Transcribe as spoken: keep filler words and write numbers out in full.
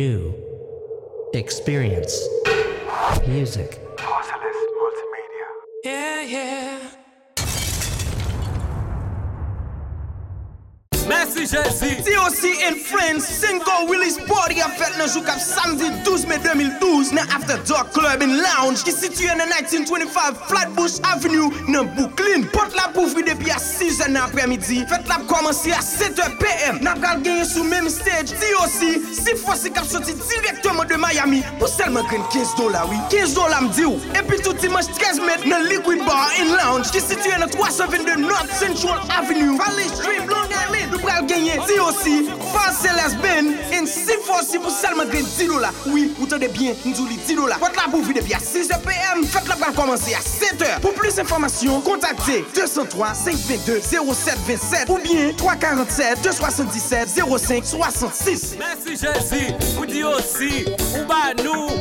New experience. Music. Marcellus Multimedia. Yeah, yeah. Mèsi Jezi. T O C and Friends Single Release Party ap fèt nan jou k ap samdi douz me de mil douz nan After Dark Club and Lounge ki sitiye nan nineteen twenty-five Flatbush Avenue nan Brooklyn. Pòt la ap ouvri depi a sis è nan aprèmidi. Fèt la ap kòmanse a sèt è p m. N ap pral genyen sou menm stage T O C, Sifòsi k ap soti dirèkteman de Miami pou sèlman grenn kenz dola, wi. Kenz dola, m di w. Epi tou dimanch trèz me nan Liquid Bar and Lounge ki sitiye nan twa san vennde North Central Avenue, Valley Street, Long Island. Nou pral genyen T O C, Marcellus Band and Sifòsi pou sèlman grenn dis dola. Wi, ou tande byen, m di w li dis dola. Pòt la ap ouvri depi a sis è p m. Fèt la pral kòmanse a sèt è. Pou plis enfòmasyon, kontakte de san twa, senk vennde, zewo sèt vennsèt oubyen twa karant sèt, de swasanndisèt, zewo senk swasannsis. Mèsi Jezi pou T O C ou ba nou